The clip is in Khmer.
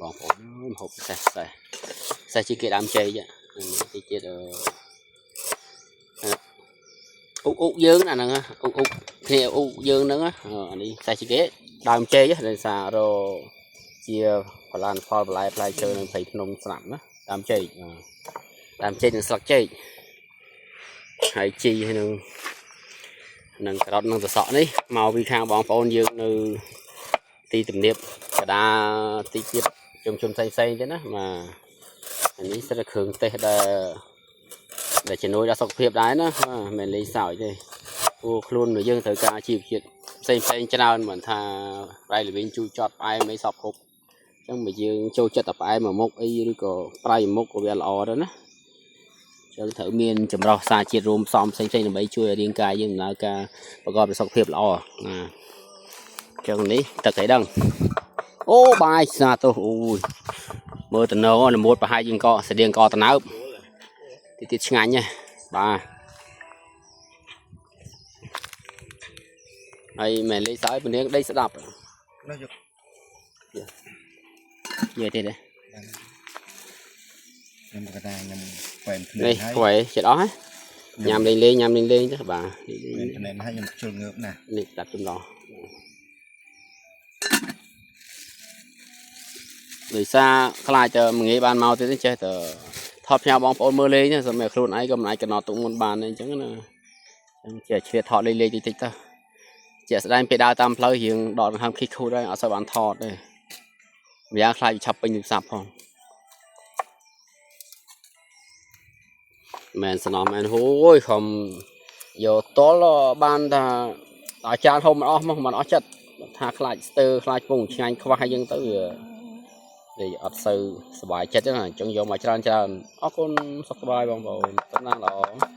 បងប្អូនហូបសេះសេះសេះជាគេដើមចេកនេះទីទៀតអឺអ៊ុកអ៊ុកយើងអាហ្នឹងអ៊ុកអ៊ុកគ្នាអ៊ុកយើងហ្នឹងអានេះសេះជាគេដើមចេកដោយសាររជាបន្លានផលបន្លែផ្លែឈើនៅព្រៃភ្នំស្រាប់ណាដើមចេកដើមចេកនិងស្លឹកចេកហើយជីហើយនឹងនឹងការ៉ុតនិងសសក់នេះមកពីខាងបងប្អូនយើងនៅទីទំនាបកដាទីទៀតជុំជុំផ្សេងផ្សេងទេណាបាទអានេះសិតតែគ្រឿងទេសដែលដែលជំនួយដល់សុខភាពដែរណាបាទមិនលេងសើចទេព្រោះខ្លួនយើងត្រូវការជីវជាតិផ្សេងផ្សេងច្រើនមិនថាប្រៃល្វីងជូរចត់ផ្អែមអីសពគ្រប់អញ្ចឹងបើយើងចូលចិត្តតែផ្អែមមួយមុខអីឬក៏ប្រៃមួយមុខក៏វាល្អដែរណាចឹងត្រូវមានចម្រោះសារជាតិរួមផ្សំផ្សេងៗដើម្បីជួយឲ្យរាងកាយយើងដំណើរការប្រកបដោយសុខភាពល្អណាចឹងនេះទឹកអីដឹងអូបាយស្នាទោសអូយមើលតំណងល្មួតប្រហែលជាងកស្តៀងកតណើបតិចទៀតឆ្ងាញ់ហ៎បាទហើយមិនលេងសើចពនាងដេកស្ដាប់ នោះយក និយាយទៀតទេ ខ្ញុំកតាខ្ញុំខ្វែនភ្នែ នេះ កហើយ ខ្វែចិត្តអស់ហ៎ញ៉ាំលេងលេងញ៉ាំលេងលេងទៅបាទ ខ្វែនភ្នែកហើយខ្ញុំជុលងើបណាស់ នេះតាប់ចំណោះដោយសារខ្លាចតែមួយងាយបានមកទៀតចេះតែថតផ្ញើបងប្អូនមើលលេងសម្រាប់ខ្លួនឯងក៏មិនអាចកំណត់ទុកមុនបានទេអញ្ចឹងណាអញ្ចឹងចេះឆ្លៀតថតលេងលេងតិចតិចទៅជាក់ស្ដែងពេលដើរតាមផ្លូវរៀងដកដង្ហើមខិះខូតហើយអត់សូវបានថតទេម្យ៉ាងខ្លាចវាឆាប់ពេញទូរស័ព្ទផងមែនសំណមែនហូយខំយកតលបានថាអាចារ្យហូបមិនអស់មកមិនអស់ចិត្តថាខ្លាចស្ទើខ្លាចពងឆ្ងាញ់ខ្វះអីចឹងទៅវាវាអត់សូវសប្បាយចិត្តទេណាអញ្ចឹងយកមកច្រើនច្រើនអរគុណសុខសប្បាយបងប្អូនតំណាងល្អ។